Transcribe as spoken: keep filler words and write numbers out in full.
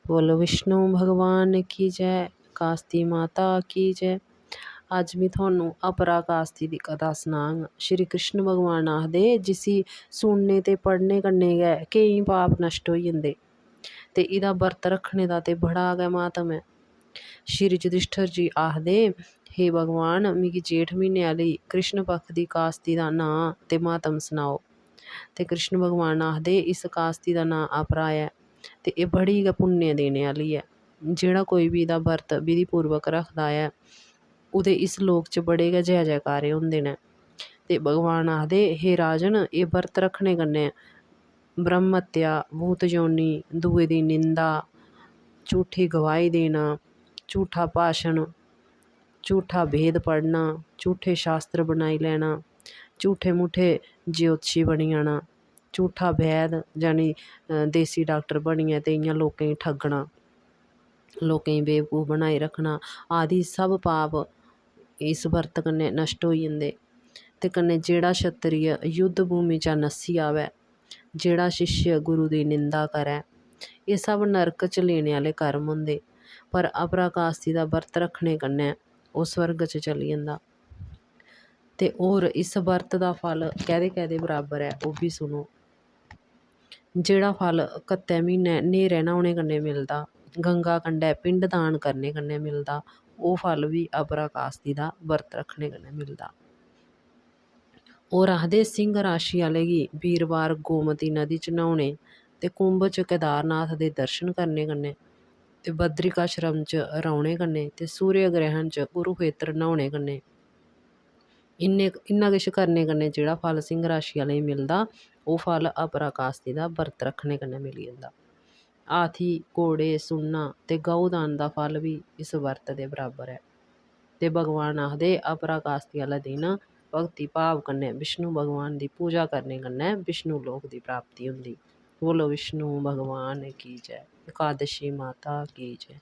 बोलो विष्णु भगवान की जय, कास्ती माता की जय। अज्ज में थुहानू अपरा कास्ती दी कथा सनांग। श्री कृष्ण भगवान आखदे, जिसी सुनने ते पढ़ने कन्नै गै केईं पाप नश्ट होई जंदे, ते एह्दा बर्त रक्खने दा ते बड़ा गै म्हात्म ऐ। श्री युधिष्ठिर जी आखदे, हे भगवान, मिगी जेठ म्हीने आह्ली कृष्ण पक्ख दी कास्ती दा नांऽ ते म्हात्म सनाओ। ते कृष्ण भगवान आखदे, इस कास्ती दा नांऽ अपरा ऐ ते एह् बड़ी गै पुण्य देने आह्ली ऐ। जेह्ड़ा कोई बी एह्दा बर्त विधिपूर्वक रखदा ऐ, ओह्दे इस लोक च बड़े गै जै जैकारे होंदे न। ते भगवान आखदे, हे राजन, एह् बर्त रक्खने कन्नै ब्रह्म हत्या, भूत योनि, दुए दी निंदा, झूठी गवाही देना, झूठा भाशन, झूठा भेद पढ़ना, झूठे शास्त्र बनाई लैना, झूठे मूठे ज्योतिशी बनी जाना, झूठा वैद यानी, अ, देसी डाक्टर बनियै ते इ'यां लोकें गी ठग्गना, लोकें गी बेवकूफ बनाई रक्खना आदि सब पाप इस बर्त कन्नै नश्ट होई जंदे। ते कन्नै जेह्ड़ा क्षत्रिय युद्ध भूमि चा नस्सी आवै, जेह्ड़ा शिष्य गुरु दी निंदा करै, एह् सब नरक च लेने आह्ले कर्म होंदे, पर अपरा कास्ती दा बर्त रक्खने कन्नै ओह् स्वर्ग च चली जंदा। ते होर इस बर्त दा फल कैह्दे कैह्दे बराबर ऐ, ओह् बी सुनो। जेह्ड़ा फल कत्तै म्हीनै न्हेरै न्हौने कन्नै मिलदा, गंगा कंढै पिंड दान करने कन्नै मिलदा, ओह् फल बी अपरा कास्ती दा बर्त रक्खने कन्नै मिलदा। होर आखदे, सिंह राशि आह्ले गी बीरवार गोमती नदी च न्हौने ते कुंभ च केदारनाथ दे दर्शन करने कन्नै ते बद्रिकाश्रम च रौह्ने कन्नै ते सूर्य ग्रैहण च कुरुखेत्र न्हौने कन्नै, इन्ने, इन्ना किश करने कन्नै जेह्ड़ा फल सिंह राशि आह्लें गी मिलदा, ओह् फल अपरा कास्ती दा बर्त रक्खने कन्नै मिली जंदा। हाथी, घोड़े, सुन्ना ते गऊ दान दा फल बी इस बर्त दे बराबर ऐ। ते भगवान आखदे, अपरा कास्ती आह्ला दिन भक्ति भाव कन्नै विष्णु भगवान दी पूजा करने कन्नै विष्णु लोक दी प्राप्ति होंदी। बोलो विष्णु भगवान की जय, एकादशी माता की जय।